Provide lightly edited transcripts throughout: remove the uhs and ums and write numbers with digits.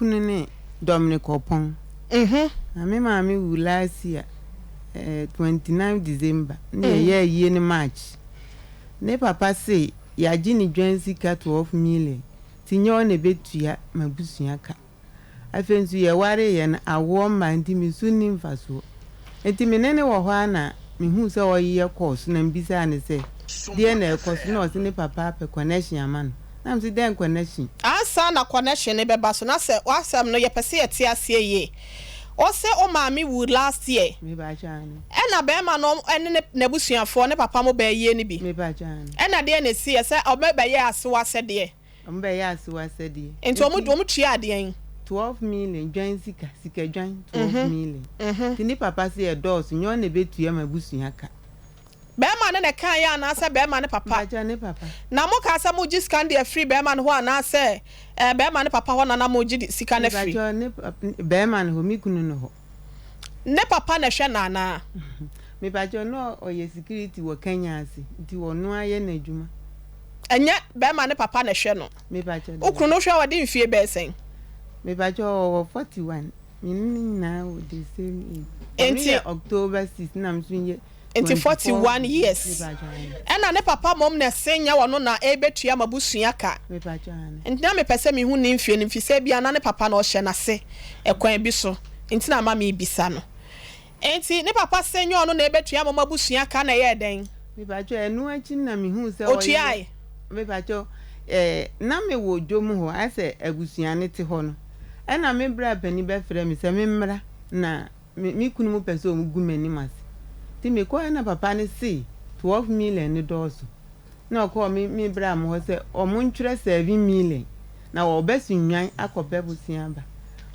kunu ne Dominic Oppong. Na me maame wu last year, 29 December, na yɛyɛɛ ayie no March. Ne papa se yɛagye ne dwan sika 12 million, nti nyɛ ɔna ɛbɛtua m'abusua ka. Afei nso yɛwareeɛ no, awoɔ mma nti me so nni mfasoɔ. Nti me ne no wɔ hɔ ara na mehuu sɛ ɔreyɛ course na mebisaa no sɛ deɛn na ɛrekɔ so na ɔse ne papa apɛ connection ama no. Na mese dɛn connection? Ansa na connection no bɛba so na sɛ w'asɛm no yɛpɛ sɛ yɛte aseɛ yie. Ose wo maame wuu last year Mepakyɛ aane. ɛna bɛɛma no ɛne ne n'abusuafoɔ ne papa mo bɛɛyie no bi. Mepakyɛ aane. Ɛna deɛn na ɛsiiɛ sɛ ɔmo bɛyɛɛ asewa asɛdeɛ? Ɔmo bɛyɛ asewa asɛdeɛ. Nti ɔmo ɔmo tuaa deɛn? 12 million dwan sika, sika dwan 12 million. Nti ne papa se ɛdɔɔso nyɛ ɔno na ɛbɛtua m'abusua ka. Bɛɛma no na ɛkaeɛ anaasɛ bɛɛma no papa? Mpakyɛw ne papa. Na mo kaa sɛ mo gye sika no de afiri bɛɛma no hɔ anaasɛ ɛɛ bɛɛma no papa hɔ na na mo gye sika no afiri? Mpakyɛw ne papa, bɛɛma no hɔ, me kunu no hɔ. Ne papa na ɛhwɛ no anaa? Mepakyɛw na ɔyɛ security wɔ Kenya ase nti ɔno ara yɛ n'adwuma. Ɛnyɛ bɛɛma no papa na ɛhwɛ no? Mepakyɛw Wo dabi. kunu no wohwɛ a wadi mfie bɛyɛ sɛn? Mepakyɛw ɔwɔ 41 me ne no nyinaa wɔ the same age. Ɔno Nti. yɛ October 6 na me nso yɛ Nti 24 41 years Mepakyɛw aane. ɛna ne papa mmom na ɛse nyɛ ɔno na ɛrebɛtua m'abusua ka. Mepakyɛw aane. Nti na mepɛ sɛ mehu ne mfie no mfisɛ ebia na ne papa no ɔhyɛ n'ase ɛkwan bi so nti na ama merebisa no. Nti ne papa se nyɛ ɔno na ɛrebɛtua mo abusua ka na ɛyɛɛ dɛn? Mepakyɛw ɛno akyi no na mehuu sɛ ɔyɛ. Ɔtuae? Mepakyɛw eh, na mewɔ dwom hɔ ayɛ sɛ abusua no te hɔ no ɛna me bra panin bɛfrɛɛ me sɛ memmra na Me me kunu mo pɛ sɛ ɔmo gu m'anim ase nti me kɔɛ na papa no se 12 million no dɔɔso na ɔkɔɔ me me bra mo hɔ sɛ ɔmo ntwerɛ 7 million na ɔbɛ so nnwan akɔ pɛ bosea aba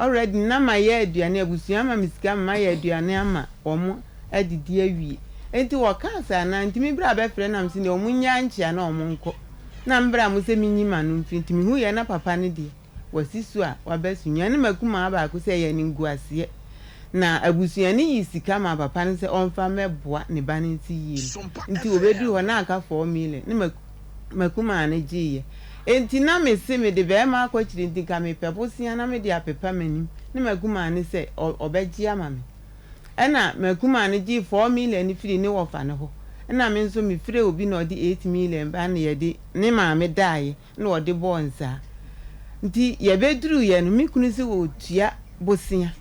already na ma yɛ aduane abusua ama me sika ma mayɛ aduane ama ɔmo adidi awie nti ɔkaa saa na nti me bra bɛ frɛ na me se deɛ ɔmo nyaa nkyea na ɔmo nkɔ na me bra mo sɛ me nyi m'ano mfiri nti me hu yɛ na papa no deɛ Wasi so a waba Sunyani ne m'akumaa baako sɛ ɛyɛ animguaseɛ. Na abusua no yii sika maa papa no sɛ ɔmfa mmɛboa ne ba no nsi yie no. Nti wɔbɛduru hɔ na aka 4 million ne m'akumaa no gyeeɛ. Enti na mese mede barima akɔkyere nti nka mepɛ bosea na mede apepa m'anim ne m'akumaa no sɛ ɔbɛgye ama me. Ɛna m'akumaa no gyee 4 million no firii ne wɔfa no hɔ. Ɛna me nso mefrɛɛ obi na ɔde 8 million bae na yɛde ne maame daeɛ. na ɔde bɔɔ nsaa. Nti yɛbɛduruiɛ no, me kunu se ɔretua bosea.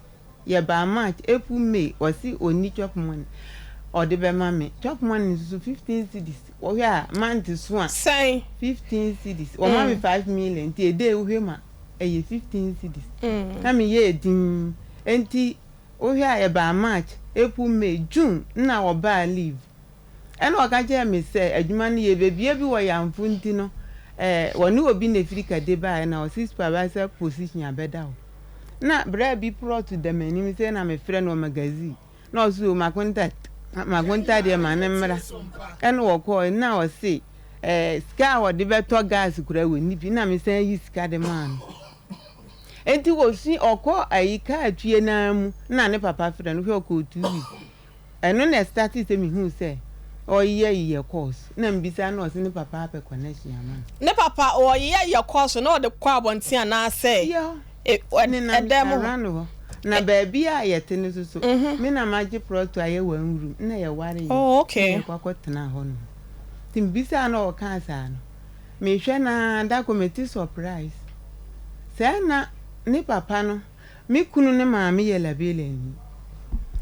Yɛbaa March, April, May, ɔse ɔnni chop money ɔde bɛma me. Chop money nso so 15 cedis, wohwɛ a month so a, Sɛn? 15 cedis. Wɔma me 5 million, nti a day wohwɛ mu a, ɛyɛ 15 cedis. Na meyɛɛ dinn. Nti wohwɛ a yɛbaa March, April, May, June na ɔbaa leave. Ɛna ɔka kyerɛɛ me sɛ adwuma no yɛbɛbue bi wɔ Yamfo nti no eh, wɔne obi na ɛfiri Kade baeɛ na ɔse supervisor position abɛda hɔ. Na berɛ bi plot da m'anim sɛ na mefrɛ no wɔ magazine na ɔse o makonta makonta deɛ ma no mmra. Ɛna ɔkɔɔ na ɔse eh, sika a wɔde bɛtɔ gas koraa wɔnni bi na mesan yi sika de maa no. Enti wɔsi ɔkɔ ayi kaa twie no ara mu na ne papa frɛ no hwɛ ɔkɔɔ 2 weeks. Ɛno na ɛstartee sɛ mehuu sɛ ɔreyɛ yɛ course na mebisa no na ɔse ne papa apɛ connection ama no. Ne papa ɔreyɛ yɛ course na ɔde kɔ abɔnten anaasɛ Fie hɔ, nenam ɛdan mu hɔ? around hɔ. Na baabi a yɛte no nso so, me na magye plot ayɛ one room na yɛwareeɛ Oh na okay. yɛkɔ akɔtenaa hɔ nom. Nti mebisaa no na ɔkaa saa no, mehwɛ no ara da koro mete surprise. Sɛɛ na ne papa no Me kunu ne maame yɛ Liberiani,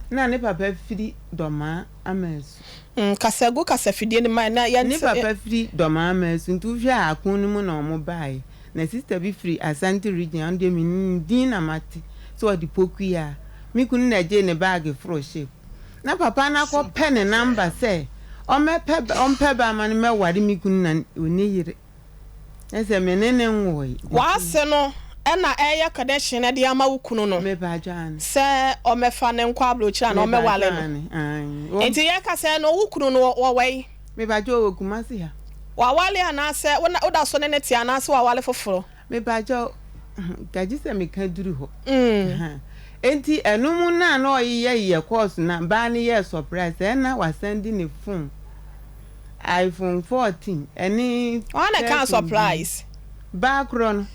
na ne papa firi Dɔmaa Amasu. Kasa gu kasafidie no ma na yɛnte. Ne papa firi Dɔmaa Amasu, nti wohwɛ a ako no mu na wɔn baeɛ. Na sister bi firi Asante region, ɔno deɛ mennim ne din na mate sɛ ɔde Pokuyaa. Me kunu na ɛgyee ne baage foro ship. Na papa no akɔpɛ ne number sɛ ɔmmɛpɛ ɔmpɛ ba ama no mmɛware me kunu na ɔnni yere. Na sɛ me ne no nwoe. W'ase no na ɛreyɛ connection de ama wo kunu no sɛ ɔmmɛfa no nkɔ aburokyire anaa ɔmmɛware no. Nti yɛka sɛ no wo kunu no wɔ wɛn? Mepakyɛw ɔwɔ Kumasi ha. Waware anaasɛ woda so ne no te anaasɛ waware foforo? Mepakyɛw, nka gye sɛ meka duru hɔ. Enti ɛno mu no a na ɔyeyɛyeyɛ course no a baa no yɛɛ surprise sɛ na wasan de ne phone iPhone 14 ɛne Hwan na ɛkaa 13 bi surprise? Baa korɔ no.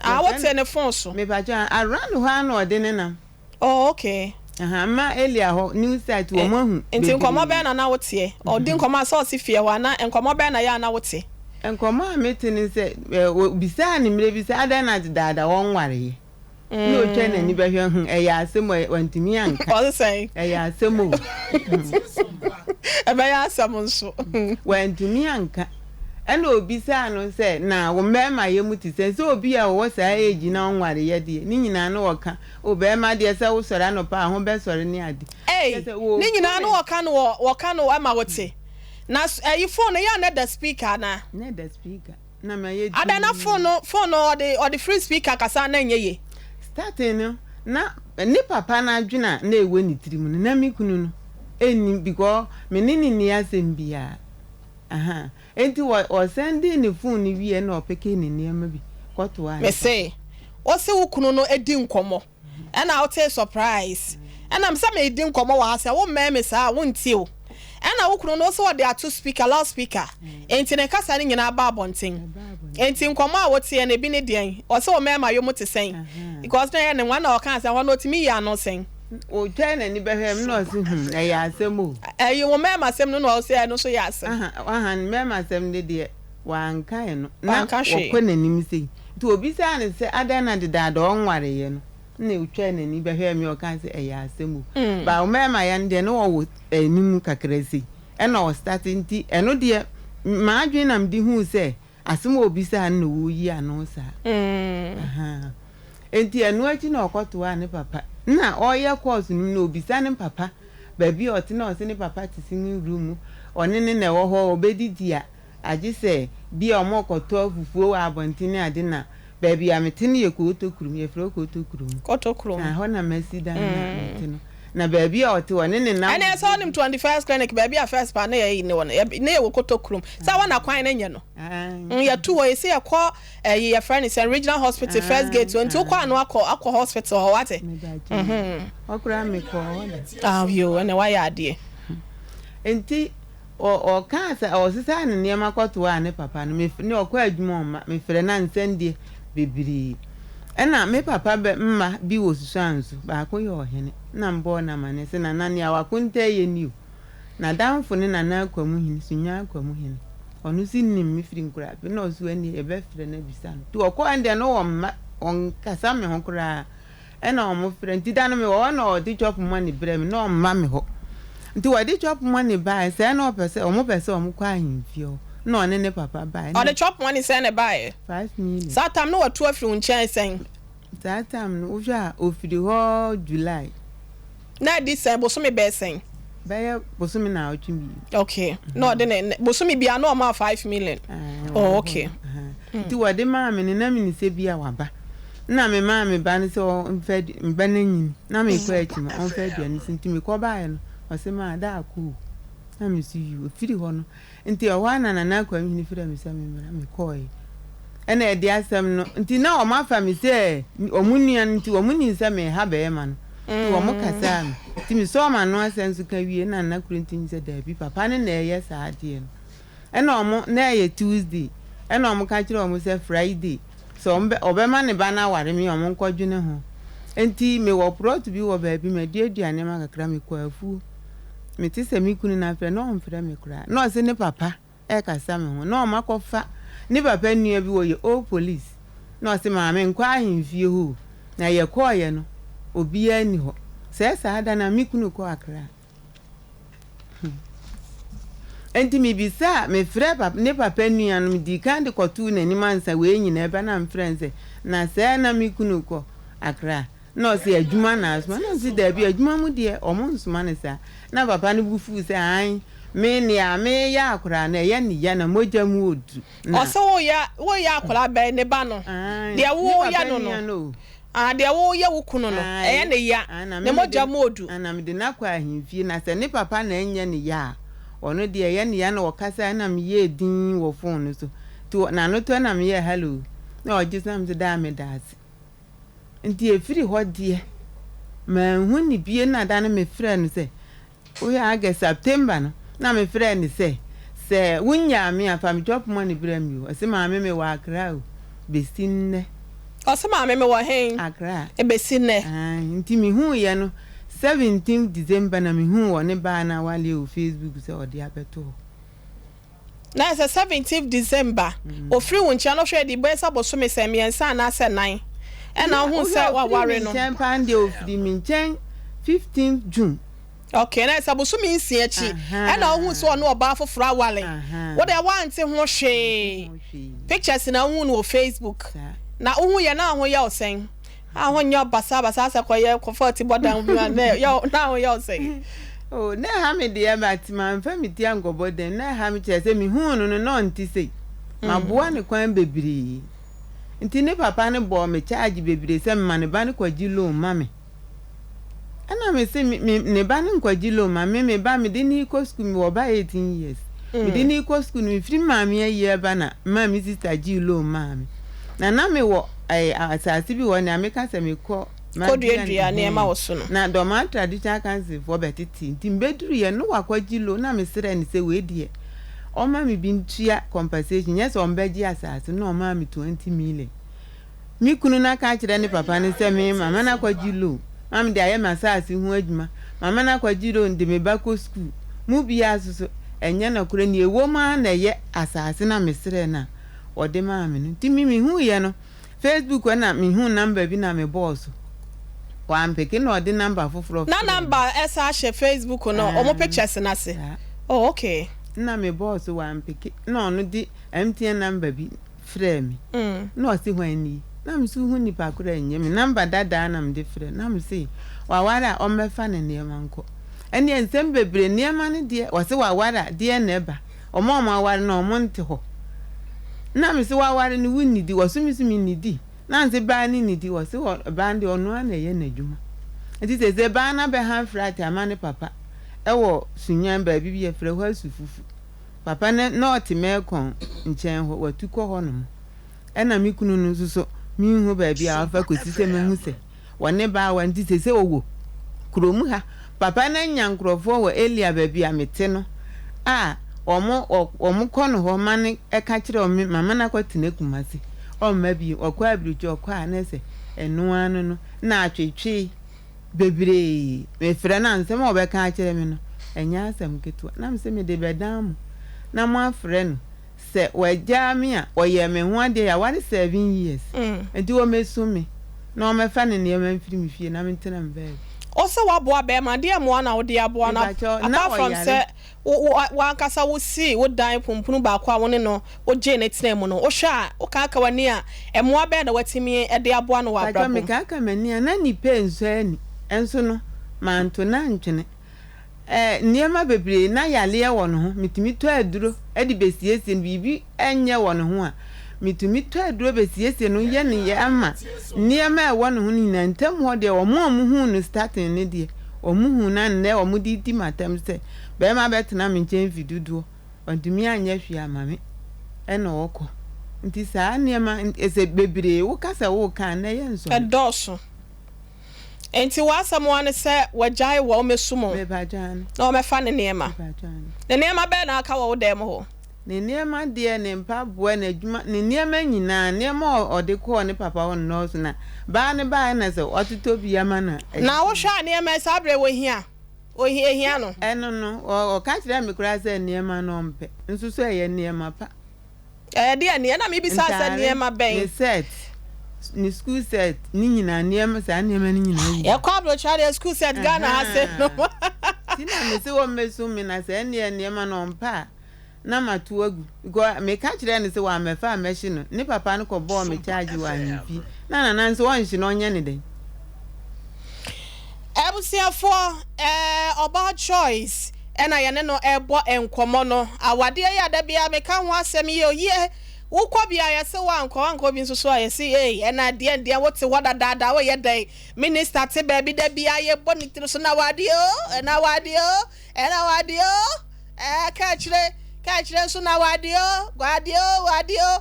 Ah, wote ne phone so? Mepakyɛw, around hɔ ara na ɔde ne nam. Oh, okay. Aha, mma Elia hɔ, new site, wɔn ahu Nti nkɔmmɔ bebree. bɛn na na woteɛ? Ɔdi nkɔmmɔ a sɛ ɔse fie hɔ a, na nkɔmmɔ bɛn na ɛyɛ a na wote? Nkɔmmɔ a mete ne sɛ, ɛ, obisaa no mmerɛ bi sɛ, adɛn na dedaada wɔnwareeɛ? Ɛna ɔtwa n'ani bɛhwɛ, hmm, ɛyɛ asɛm o, wantumi anka. Ɔse sɛn? Ɛyɛ asɛm o. Ɛbɛyɛ asɛm nso. Wantumi anka. Ɛna obisaa no sɛ, na wo mmarima yɛ mu te sɛn? Sɛ obi a ɔwɔ saa age na ɔnwareeɛ deɛ, ne nyinaa na ɔka, o barima deɛ sɛ wosɔre anɔpa a, ho bɛsɔre ne ade. Ei, Kyerɛ sɛ ne wɔreku nyinaa me. na wɔka no wɔ, wɔka no ma wote. Na ɛyi phone no, yɛ a na ɛda speaker anaa? Na ɛda speaker. Na mayɛ Adɛn na dinn. phone no, phone no ɔde, ɔde firi speaker kasa a na ɛnyɛ yie? Starting no, na ne papa no adwene a na ɛwɔ ne tirim no, na me kunu no nnim because me ne no nni asɛm biara. Ahaa. Enti wɔ, ɔsɛndee ne phone no wieɛ na ɔpekee ne nneɛma bi kɔtoaa ne papa. Mese, wose wo kunu no di nkɔmmɔ ɛna wotee surprise ɛna me sɛ meredi nkɔmmɔ wɔ ha sɛ wo mmɛn me saa a wontie o ɛna wo kunu no wose ɔde ato speaker loud speaker enti ne kasa no nyinaa ba abɔnten enti nkɔmmɔ a woteɛ no ebi ne deɛn ɔse wo mmarima yɔ mu te sɛn because na ɛyɛ ne nwa na ɔkaa sɛ hɔ no ɔtumi yi ano sɛn. Ɔtwaa n'ani bɛhwɛɛ me na ɔse hmm ɛyɛ asɛm o. Ɛyi wo mmarima asɛm no na ɔse ɛno nso yɛ asɛm. Aha aha mmarima asɛm no deɛ wanka ɛno na Wanka hwee. ɔkɔ n'anim sei nti obisaa no sɛ adɛn na dedaada ɔnwareeɛ no na ɔtwaa n'ani bɛhwɛɛ me ɔkaa sɛ ɛyɛ asɛm o but mmarima yɛ no deɛ na ɔwɔ anim kakra sei ɛna ɔstarte nti ɛno deɛ m'adwene na mede huu sɛ Asɛm a obisaa no na woyi ano saa. Ahaa. Enti ɛno akyi na ɔkɔtoaa ne papa. Nna ɔreyɛ course no mu na obisa ne papa baabi a ɔte na ɔse ne papa te singing room mu, ɔne no na ɛwɔ hɔ, ɔbɛdidi a agye sɛ bi a wɔrekɔtɔ fufuo wɔ abɔnten ne ade na baabi a mete no yɛ Kooto kurom, yɛfrɛ hɔ Kooto kurom. Kooto kurom. Ɛhɔ na masi dan no a mete no. Na baabi a ɔte hɔ ne ne nnamfo. Ɛnna sɛ ɔnim 21st clinic baabi a first pa ne yɛ ne wɔ no ne yɛ wɔ Kotokrom sɛ hɔ na kwan no nyɛ no yɛtu hɔ yɛsi yɛkɔ ɛyi yɛfrɛ ne sɛ regional hospital first gate nti wokɔ ano akɔ akɔ hospital hɔ wate. Ɔkora mekɔ hɔ da. Ah yo ɛnna wayɛ adeɛ. Nti Ɔkaa sɛ ɔsesaa ne nneɛma kɔtoaa ne papa no. Mef ne ɔkɔ adwuma ɔmma. Mefrɛ no a nsɛndeɛ bebree. Ɛna me papa bɛ mma bi wɔ Susuanso, baako yɛ ɔhene. Ɛna mebɔɔ no amaneɛ sɛ, Nana, nea w'akontaa yɛ ni o. N'adamfo ne Nana Akwamuhene, Sunyani Akwamuhene. Ɔno nso nim me firi nkoraape. Ɛna ɔse ɛnneɛ yɛbɛfrɛ no abisa no. Nti ɔkɔɔ ɛndeɛ na ɔmma, ɔnkasa me ho koraa. Ɛna ɔmo frɛ nti da no me wɔ hɔ na ɔde chop money brɛ me na ɔmma me hɔ nti wɔde chop money baeɛ sɛɛ na ɔpɛ sɛ ɔmo pɛ sɛ ɔmo kɔ ahemfie hɔ na ɔne ne papa baeɛ na Ɔde chop money sɛn na ɛbaeɛ? 5 million. Saa tam no watu afiri wo nkyɛn sɛn? Saa tam no wohwɛ a ɔfiri hɔ July. Na adi sɛn, bosome bɛyɛ sɛn? Bɛyɛ bosome naawɔtwe mmienu. Okay, na ɔde ne ne bosome biara na ɔma 5 million. Ae, Oh, ɔwɔ hɔ okay. no. Aha. Nti wɔde maa me no na menim sɛ bi a waba. Nna me maa me ba no sɛ ɔmfa adu me ba no anyini na mekɔ akyi no ɔmfa aduane si nti mekɔ baeɛ no ɔse maa da akɔ o na me so yiw ɛfiri hɔ no nti ɛhɔ ara na Nana Akwamhene frɛɛ me sɛ memmra mekɔeɛ ɛna ɛde asɛm no nti na wɔn afa me sɛ wɔn nua no nti wɔn nim sɛ meha bɛrima no nti wɔn kasaa me nti mesɔɔ m'ano asɛm so ka wie na Nana kuro nti sɛ daabi papa no na ɛyɛ saa adeɛ no Ɛna ɔmo, na ɛyɛ Tuesday, ɛna ɔmo ka kyerɛɛ ɔmo sɛ Friday, sɛ ɔmo bɛ, ɔbɛma ne ba no aware me a, ɔmo nkɔ dwene ho. Enti me wɔ prɔt bi wɔ baabi, maduadua nneɛma kakra, me kɔ afuo. Me te sɛ me kunu no afrɛ, na ɔnfrɛ me koraa. Na ɔse ne papa ɛɛkasa me ho, na ɔmo akɔ fa ne papa nua bi, ɔyɛ old police, na ɔse maame nkɔ ahemfie hɔ o. Na yɛ kɔɔeɛ no, obiara nni hɔ. Sɛɛ saa da no a, me kunu kɔɔ Accra. Enti mibisaa, mefrɛɛ papa, ne papa nua no, midii kan de kɔtoo n'anim ansa wei nyinaa reba na mefrɛɛ no sɛ, Na sɛɛ na me kunu kɔ Accra? Na ɔse, Adwuma na asoma. Na mese, Dabi, adwuma mu deɛ, wɔnsoma no saa. Na papa no bo fuu sɛ, Aane, me nea meyɛ akwadaa no, ɛyɛ ne ya na mogya mu ɔduru. Na. Ɔse, Woyɛ, woyɛ akwadaa bɛn? Ne ba no, Aane, deɛ ne woyɛ papa no nua no. no o. Ah, deɛ woreyɛ wo kunu no, ɛyɛ ne ya, ne mogya mu odu. Ah, na mede no akɔ ahemfie, na sɛ ne papa na ɛnyɛ ne ya a, ɔno deɛ ɛyɛ ne ya. Na ɔkasaeɛ na meyɛɛ dinn wɔ phone no so. Nti n'ano tɔ na meyɛɛ hello, na ɔgye so na mese daa meda ase. Nti ɛfiri hɔ deɛ, manhu no bio na da no mefrɛɛ no sɛ, Wohwɛ August, September no na me frɛɛ no sɛ, sɛ wo nyaa me a fa me chop money brɛ me o. Ɔse maame me wɔ Accra o, besi nnɛ. Ɔse maame mewɔ hen? Accra. Ebesi nnɛ. Ae, nti mehuuiɛ no 17th December na mehuu ɔne baa no awaleɛ wɔ Facebook sɛ ɔde abɛto hɔ. Na ɛsɛ 17th December ofiri wo nkyɛn no hwɛ de bɛyɛ sɛ bosome sɛ mmiɛnsa anaasɛ nan ɛna wohu sɛ Wohwɛ ofiri waware me no. nkyɛn paa no deɛ ofiri me nkyɛn 15th June. Okay, na ɛsɛ bosome nsia akyi ɛna wohu sɛ ɔne ɔbaa foforɔ aware. Wo deɛ woante ho hwee. Pictures na wohu no wɔ Facebook. Na wohu yɛ na ho yɛ wo sɛn? A ho nyɛ basabasa asɛ kɔyɛ kɔfa ti bɔ dan bi a na yɛ na ho yɛ wo sɛn? Oh, na ɛha me deɛ but mamfa me ti ankɔbɔ dam. Na ɛha me kyerɛ sɛ mehuu no no na ɔnte sei. Maboa no kwan bebree. Nti ne papa no bɔɔ me charge bebree sɛ mema ne ba no kɔgye loan ma me. Ɛna me se me me ne ba no nkɔgye loan ma me me ba mede no rekɔ sukuu mewɔ ba 18 years mede no rekɔ sukuu no mefiri maame ayie aba na maa me sister gyee loan maa me na na mewɔ ɛɛ asase bi wɔ nea meka sɛ mekɔ kɔduadua nneɛma wɔ so no. Na Dormaa Traditional Council foɔ bɛtetee nti mebɛduruiɛ no wakɔgye loan na mesrɛɛ no sɛ wei deɛ ɔmma me bi ntua compensation nyɛ sɛ ɔmbɛgye asase no na ɔmaa me 20 million. Me kunu no aka akyerɛ ne papa no sɛ me mama no akɔgye loan ma mede ayɛ m'asase ho adwuma, mama no akɔgye loan de me ba kɔ sukuu. Mu biara nso so, ɛnyɛ nokorɛ. Nea ɛwom ara na ɛyɛ asase no a mesrɛɛ no a ɔde maa me no. Nti me mehuiɛ no, Facebook hɔ na mehuu number bi na mebɔɔ so. Wampeke na ɔde number foforɔ Na frɛɛ me. number ɛsan hyɛ Facebook no, wɔn pictures no ase. Saa. Oh, okay. Nna mebɔɔ so, wampeke na ɔno de MTN number bi frɛɛ me na ɔse hwan nie? Na me so wohu nipa korɔ a ɛnyɛ me number dadaa na mede frɛ no na me se waware a ɔmmɛfa ne nneɛma nkɔ ɛneɛ nsɛm bebree nneɛma no deɛ ɔse waware a deɛn na ɛba wɔn a wɔn aware no wɔn nte hɔ na me se waware no wo nnidi ɔse me so me nnidi na nse baa no nnidi ɔse baa no deɛ ɔno ara na ɛyɛ n'adwuma nti sese baa no abɛha flat ama ne papa ɛwɔ Sunyani baabi bi yɛfrɛ hɔ Asufufu. Papa no na ɔte Melcom nkyɛn hɔ, watu kɔ hɔnom. Ɛna me kunu no nso so, menhu baabi a wafa kɔsi sɛ mɛhu sɛ wɔne baawa nti seesei ɔwɔ kurom ha. Papa no anya nkurɔfoɔ wɔ area baabi a mete no a wɔn wɔkɔ no hɔ ma no ka kyerɛ wɔn, mama no akɔtena Kumasi, ɔmma bio, ɔkɔ abirekyi ɔkɔ a na sɛ ɛno ara no no na atwetwe. Bebree. Mefrɛ no a, nsɛm a ɔbɛka akyerɛ me no, ɛnyɛ asɛm ketewa. Na mise, Mede bɛdan mo na moafrɛ no. Sɛ wagyaa me a, ɔyɛɛ me ho adeɛ, yɛaware seven years, enti ɔmmɛsu me na ɔmmɛfa ne nneɛma mfiri me fie na mentena me baabi. Wo sɛ woaboa bɛɛma, deɛ mmoa na wode aboa no Mepakyɛw, na apart from ɔyare. sɛ Wo, wo, w'ankasa wosii wo dan pumpunu baako a wo ne no wogyee no tenaa mu no, wohwɛ a, wokaaka w'ani a, mmoa bɛn na woatumi de aboa no wɔ Pakyɛ abrabɔ mu? mekaaka m'ani a, na nnipa nsɔ ani, nso no, manto no antwene. Ɛɛ, nneɛma bebree, na yareɛ wɔ ne ho, metumi tɔ aduro de bɛsiesie no, biribi nyɛ wɔ ne ho a, metumi tɔ aduro bɛsiesie no, yɛ no yɛ ama nneɛma a ɛwɔ ne ho no nyinaa. Ntam hɔ deɛ, wɔn a wɔhuu no starting no deɛ, wɔhuu no a nnɛ wɔde redi m'atɛm sɛ, Barima bɛtena me nkyɛn mfe dodoɔ, wantumi anyɛ hwee ama me, ɛna ɔkɔ. Nti saa nneɛma, ɛsɛ bebree, woka sɛ woreka a, nnɛ yɛnsɔre. Ɛdɔɔso. Enti w'asɛm ara ne sɛ wagyae wɔ ɔmmɛsu mu Mepakyɛ aane. na ɔmmɛfa ne nneɛma. Mepakyɛ aane. Ne nneɛma bɛn na aka wɔ wo dan mu hɔ? Ne nneɛma deɛ, ne mpaboa, n'adwuma, ne nneɛma nyinaa, nneɛma a ɔde kɔɔ ne papa hɔ no nnɔɔso, na baa no baeɛ na sɛ watotɔ bi ama no a, Na wohwɛ a nneɛma yi saa berɛ yi wɔhia? Ohia ehia no. Ɛno no, ɔka kyerɛɛ me koraa sɛ nneɛma no ɔmpɛ, nso so ɛyɛ nneɛma pa. Ɛyɛ deɛ nneɛ na mebisa sɛ Ntaare, nneɛma bɛn? ne set, ne school set, ne nyinaa, nneɛma, saa nneɛma no nyinaa wɔ mu. Yɛkɔ aburokyire adeɛ school set Ghana ha se no. Ahaa, nti na mese wɔmmɛsum me na sɛ ɛnneɛ nneɛma no ɔmpɛ a, na mato agu because meka kyerɛɛ no sɛ wammɛfa a mɛhye no, ne papa no kɔbɔɔ me charge wɔ ahemfie na Nana nso ɔnhye no ɔnyɛ no dɛn? Abusuafoɔ, ɛɛ Ɔbaa Joyce ɛna yɛne no ɛrebɔ nkɔmmɔ no. Awadeɛ yi a da biara meka ho asɛm yi o, yie, wokɔ bi a yɛse woankɔ, woankɔ bi nso so a yɛse ei ɛna deɛn deɛn wote hɔ dadaada woyɛ dɛn, minister te baabi da biara yɛbɔ ne tiri so na awadeɛ o, ɛna awadeɛ o. Ɛna wade o, ɛɛ kaakyire, kaakyire nso na wade o, wade o, wade o.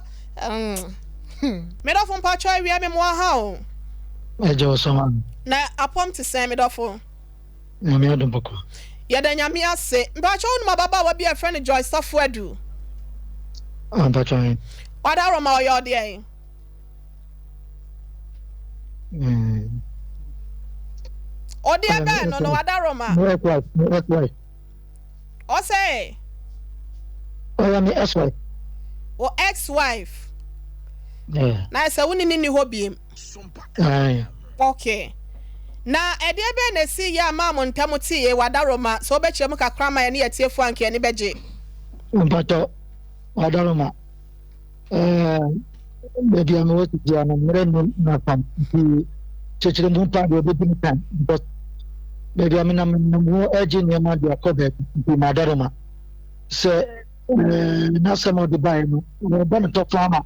Mm. Me dɔfo mpakyɛ awia me moa ha o. Ɛgye wo so ma me. Na apɔm te sɛn me dɔfo? Nyame adom bɔkɔ. Yɛda Nyame ase. Mpakyɛ wonim ababaawa bi a yɛfrɛ no Joyce Safo Adu? Ah, mpakyɛ ɔhe? Wada Roma ɔyɛ ɔdeɛn? Mm. Ɔdeɛ bɛn no no Wadaroma? Me ex-wife, me ex-wife. Ɔsɛ? Ɔyɛ me ex-wife. Wo ex-wife? Yeah. Na sɛ wo ne ne ni hɔ biem? Aye. Okay. Na ɛdeɛ bɛn na ɛsi yɛ ama mo ntam teeɛ Wadaroma? Sɛ wobɛkyerɛ mu kakra ma yɛne yɛtiefoɔ anka yɛn ani bɛgye. Mpatɔ, Wadaroma. Ɛɛ, baabi a mewɔ sisi ano mmerɛ nni m'afam nti kyekyere mu paa deɛ ɛbɛdi me kan because baabi a menam menam ho regye nneɛma de akɔ baabi nti madaroma sɛ ɛɛ n'asɛm a ɔde baeɛ no ɔbɔ me tɔfo ama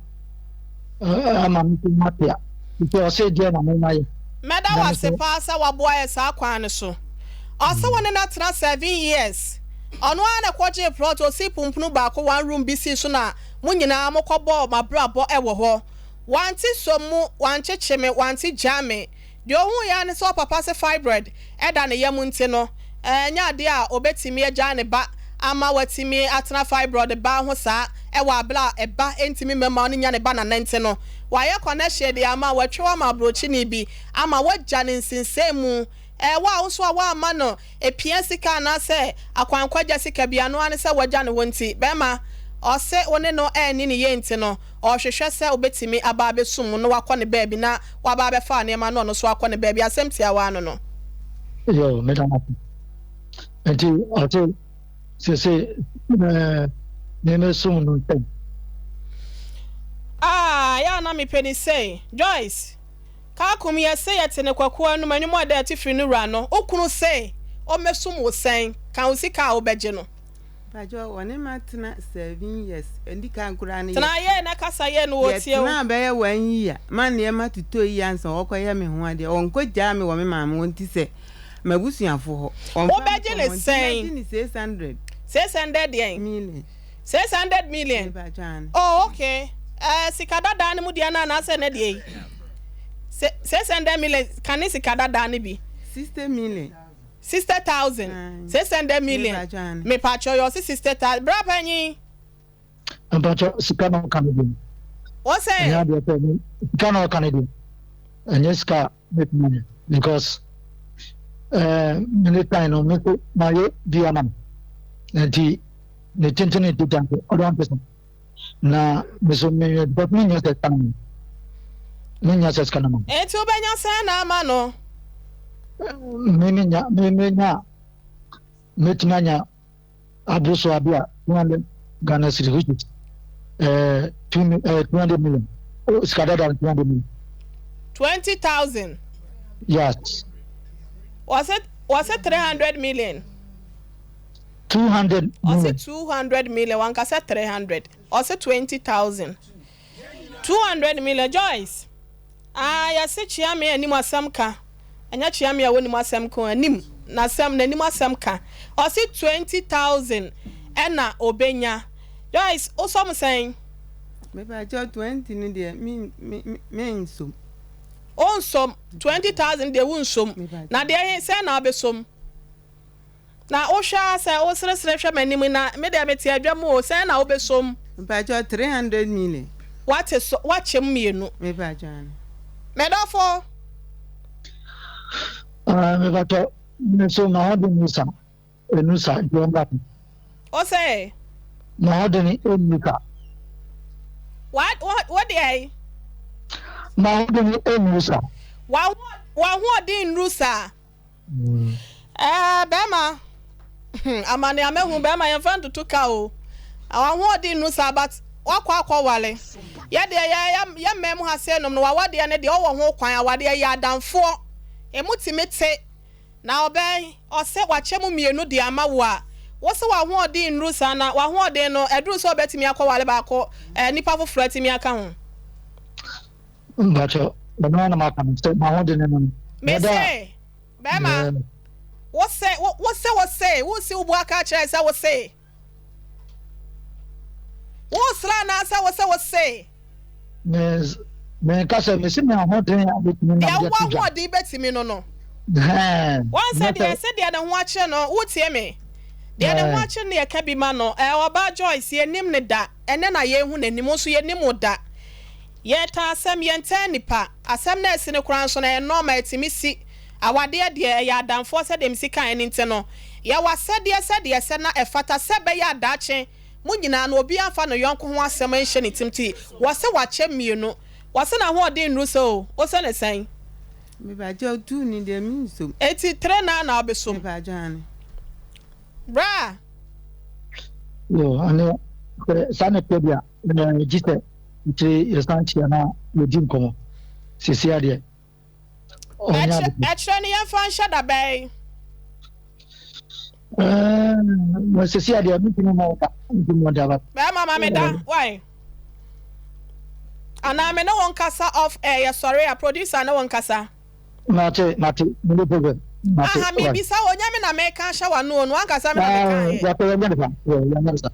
ama me nso mate a nti ɔsɛ deɛ na mema yɛ. Mɛda wo ase paa sɛ waboa yɛ saa kwan no so. Ɔse wo ne no atena 7 years. Ɔno ara na ɛkɔgyee plot, ɔsii pumpunu baako one room bi sii so na mo nyinaa mokɔbɔɔ mo abrabɔ wɔ hɔ. Wante sɔ mu, wankyekye me, wante gyaa me. Deɛ ɔhuuiɛ ara ne sɛ ɔpapa se fibroid da ne yam nti no, ɛnyɛ adeɛ a ɔbɛtumi agyaa ne ba ama watumi atena fibroid ba ho saa wɔ abere a ɛba ntumi mmɛma ɔno nya ne ba nana nti no, wayɛ connection de ama, watwa wo ama aburokyini bi ama wagya ne nsinsɛn mu. Ɛwɔ a wo nso a woamma no Epia sika anaasɛ akwankwagya sika bi, ano ara ne sɛ wagya ne hɔ nti, bɛrima, ɔse wo ne no anni no yie nti no, ɔrehwehwɛ sɛ wobɛtumi aba abɛsum mu na wakɔ ne baabi na waba abɛfa nneɛma na ɔno nso akɔ ne baabi. Asɛm tiawa ano no. Yoo, meda no ase. Nti ɔse sese ɛɛ memɛsum no ntɛm. Ah, yɛ a na mepɛ ni sei. Joyce! Kaakum yɛ se yɛte ne kwaku anum anwom a ɛda ati firi ne wura no. Wo kunu se ɔmmɛsum wo sɛn? Ka wo sika a wobɛgye no. Mpakyɛw wɔne me atena 7 years ɛdi kan koraa no Tena yie na kasa yie na wɔtie wo. Yɛtenaa bɛyɛ one year ma nneɛma totɔ yie ansa ɔkɔyɛ me ho adeɛ. Ɔnkɔ gyaa me wɔ me maame hɔ nti sɛ m'abusuafo hɔ. Ɔmfa me Wobɛgye kɔ ne hɔ nti sɛn? mɛgye ne 600 600 deɛn? million. 600 million? Mepakyɛw aane. Oh okay. Ɛɛ sika dadaa no mu deɛ no anaasɛ ɛnɛ deɛ yi? 600 million kane sika dadaa no bi. 60 million. 60,000. Aane. 600 million. Mepakyɛw aane. Mepakyɛw yɛ ɔse 60,000. Bra panyin. Mpakyɛw sika na ɔka no deɛ. Ɔse. Ɛnyɛ adeɛ sɛ me sika na ɔka no deɛ. Ɛnyɛ sika a mɛtumi anya because ɛɛ me ne time no me nso mayɛ bi ama no. Nti ne tenten ne tita nso ɔde ampɛ sɛ na me so me because me nya sɛ sika no ma me nya sɛ sika no ma. Enti wobɛnya sɛn na ama no? Me me nya me me nya mɛtumi anya aboro so abi a 200 Ghana cedis, which is 200 million. Oh, sika dada 200 million. 20,000. Yes. Was it 300 million? 200 million. Ɔse 200 million, wankasa 300. Ɔse 20,000. 200 million. Joyce. Ah, yɛse kyea me anim asɛm ka. Ɛnyɛ kyea me a wɔnim asɛm ka anim. N'asɛm, n'anim asɛm ka. Ɔse 20,000 ɛna obenya. Joyce, wosɔ mo sɛn? Mepakyɛw 20 no deɛ me me me nsom. Wonsom 20,000 deɛ wonsom. Mepakyɛw. Na deɛ he sɛn na wobɛsom? Na wohwɛ a sɛ woseresere hwɛ m'anim na me deɛ mete adwa mu o, sɛn na wobɛsom? Mepakyɛw 300 million. Wate so, wakyɛ mu mmienu. Mepakyɛw ane. Medɔfo. Mepakyɛw me nso m'ahoɔden nni sa enu sa nti ɔmmra. Wo sɛ? M'ahoɔden nni sa. Wa wo deɛ? M'ahoɔden nnu sa. W'ahoɔden nnuru sa. Ɛɛ bɛrima amane a mahu bɛrima yɛmfa ntoto ka o. W'ahoɔden nnuru sa but wakɔ akɔwale. Yɛ deɛ yɛ yɛ yɛ mmaa mu ha sɛ nom no w'awadeɛ no deɛ ɔwɔ ho kwan awadeɛ yɛ adamfoɔ. Emu tumi te. Na ɔbɛn ɔsɛ wakyɛ mu mmienu de ama wo a wo sɛ w'ahoɔden nnuru saa na w'ahoɔden no ɛduru sɛ ɔbɛtumi akɔwale baako ɛɛ nipa foforɔ atumi aka ho. Mpakyɛ ɛno ara na maka no sɛ m'ahoɔden no no. Me se bɛrima wo se wo se wo se wo si wo bu aka akyerɛ sɛ wo se wo sra anaasɛ wo se wo se. Me menka sɛ mesi me ahoɔden a bɛtumi nam deɛ de wo ato dwa. ahoɔden bɛtumi no no. Hɛn. Wɔn sɛ Nyɛ deɛ sɛ sɛ deɛ ne ho akyerɛ no wotie me deɛ ne ho akyerɛ no yɛka bi ma no. Ɛɛ ɔbaa Joyce, yɛnim ne da ɛnɛ na yɛhu n'anim, nso yɛnim wo da. Yɛtaa asɛm, yɛntaa nnipa. Asɛm no a asi no koraa nso no, ɛyɛ normal, ɛtumi si. Awadeɛ deɛ, ɛyɛ adamfoɔ sɛdeɛ mesi kaeɛ no nti no, yɛwɔ asɛdeɛ sɛdeɛ ɛsɛ na ɛfata sɛ ɛbɛyɛ a daakye mo nyinaa no obiara mfa ne yɔnko ho asɛm nhyɛ ne tirim nti wɔse wakyɛ mmienu. Wɔse n'ahoɔden nnuru sɛ o, wose ne sɛn? Mepakyɛw, tuu no deɛ mensom. Enti tre no ara na wobɛsom? Mepakyɛw, aane. Bra! Yo, ane sɛ saa na ɛteɛ deɛ a, ɛnna gye sɛ akyire yɛsan hyia na yɛdi nkɔmmɔ. Seesei adeɛ, ɔnyɛ ade. Ɛkyerɛ no yɛmfa nhyɛ da bɛn? Ɛɛ, seesei adeɛ, mentumi mmɔ wo da, mentumi mmɔ da ba. Bɛrima ma me da, why? Anaa me ne wo nkasa off air, yɛsɔre a, producer ne wo nkasa. Mate, mate, no problem. Mate. Aha, me bisa wo, nyɛ me na meka ahyɛ w'ano o, no ankasa me na meka yɛ. Yɛpɛ yɛnyɛ ne sa, yɛnyɛ ne sa.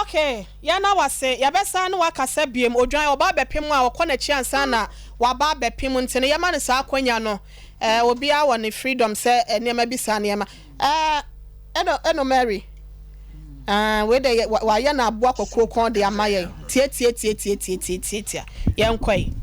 Okay, yɛna wase, yɛbɛsan ne wakasa biem, odwan ɔba abɛpem a ɔkɔ n'akyi ansa na waba abɛpem nti no yɛma no saa akwanya no, eh, obiara wɔ ne freedom sɛ nneɛma bi saa nneɛma. Eh, ɛno, ɛno Mary, eh, wei de wayɛ no aboa kɔkɔɔ kɔn de ama yɛn, tiatiatiatiatiatiatia, yɛnkɔ yi.